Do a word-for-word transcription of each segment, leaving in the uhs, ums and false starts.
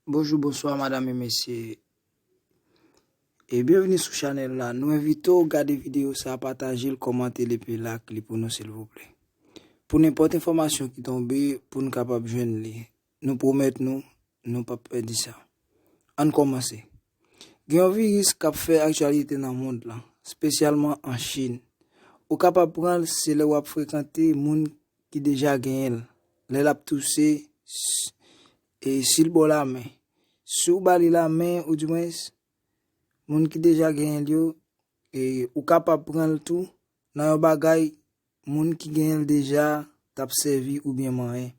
Bonjou, bonswa, madanm e mesye. E byenvini sou chanèl la. Nou envite w gade videyo sa, pataje l, kòmante l epi like li pou nou, silvouplè. Pou nenpòt enfòmasyon ki tonbe, pou n kapab jwenn li. Nou pwomèt nou, nou p ap pèdi sa. Ann kòmanse. Gen yon viris k ap fè aktyalite nan mond lan, espesyalman an Chin. Ou kapab pran l se lè w ap frekante moun ki deja genyen l, lè l ap touse, s- e si l ba w lamen. Si w ba li lamen, oudimwens, moun ki deja genyen l yo, e ou kapab pran l tou nan yon bagay moun ki genyen l deja t ap sèvi oubyen manyen.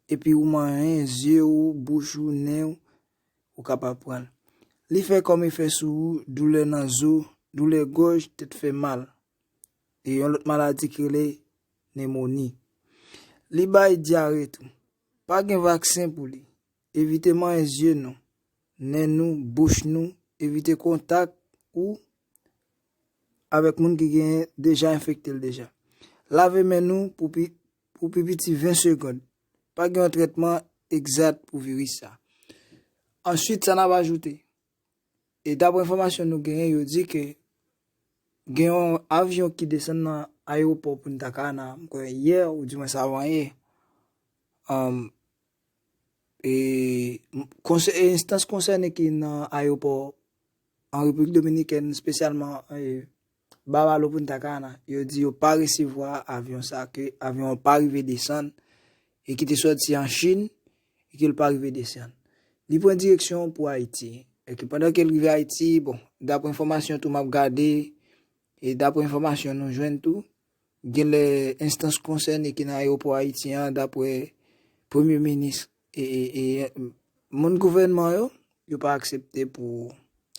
Epi ou manyen zye w, bouch ou, nen w, ou kapab pran l. Li fè kòm efè sou ou, doulè nan zo, doulè gòj, tèt fè mal. E yon lòt maladi ki rele nemoni. Li bay dyare tou. Pa gen vaksen pou li. Evite manyen zye nou, nen nou, bouch nou, evite kontak ou avèk moun ki genyen deja enfekte l deja. Lave men nou pou pi, pou pi piti ven segonn. Pa gen yon trètman egzat pou viris sa. Answit, sa n ap ajoute. E daprè enfòmasyon nou genyen, yo di ke gen yon avyon ki desann nan ayewopò Punta Cana, m kwè yè, oudimwens avan yè. Um, e m- konsè- e enstans konsène ki nan ayewopò an Repiblik Dominikèn, espesyalman e, Bavalo Punta Cana, yo di yo pa resevwa avyon sa, ke avyon an pa rive desann, e ki te sòti an Chin, e ke l pa rive desann. Li pran direksyon pou Ayiti. E ke pandan ke l rive Ayiti, bon, daprè enfòmasyon tou m ap gade, e daprè enfòmasyon nou jwenn tou, gen lè enstans konsène ki nan ayewopò Ayiti an, daprè premye minis e, e, e moun gouvènman yo, yo pa aksepte pou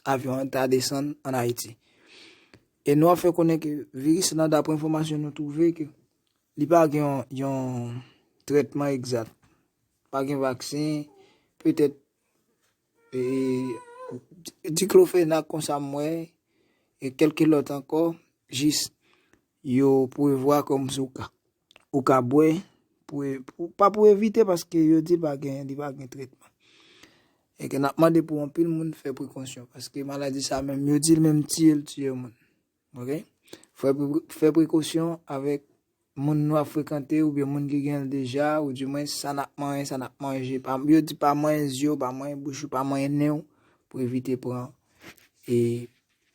avyon an ta desann an Ayiti. E nou ap fè konnen ke viris lan, daprè enfòmasyon nou twouve, ke li pa gen yon, yon trètman egzat. Pa gen vaksen, petèt e, diklofenak konsa m wè, e kèlke lòt ankò, jis yo prevwa kòmsi ou ka, ou ka bwè, pou, e- pou, pa pou evite, paske yo di l pa gen, li pa gen trètman. E ke n ap mande pou anpil moun fè prekosyon, paske maladi sa menm, yo di l menm tiye l tiye moun. Ok? Fè, pre- fè prekosyon avèk moun nou ap frekante oubyen moun ki gen l deja, oudimwens sa n ap manyen, sa n ap manje. Pa, yo di pa manyen zye w, pa manyen bouch ou, pa manyen nen w pou evite pran e,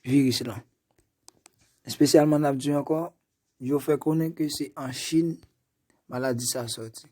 viris lan. Espesyalman, n ap di ankò, yo fè konnen ke se an Chin maladi sa sòti.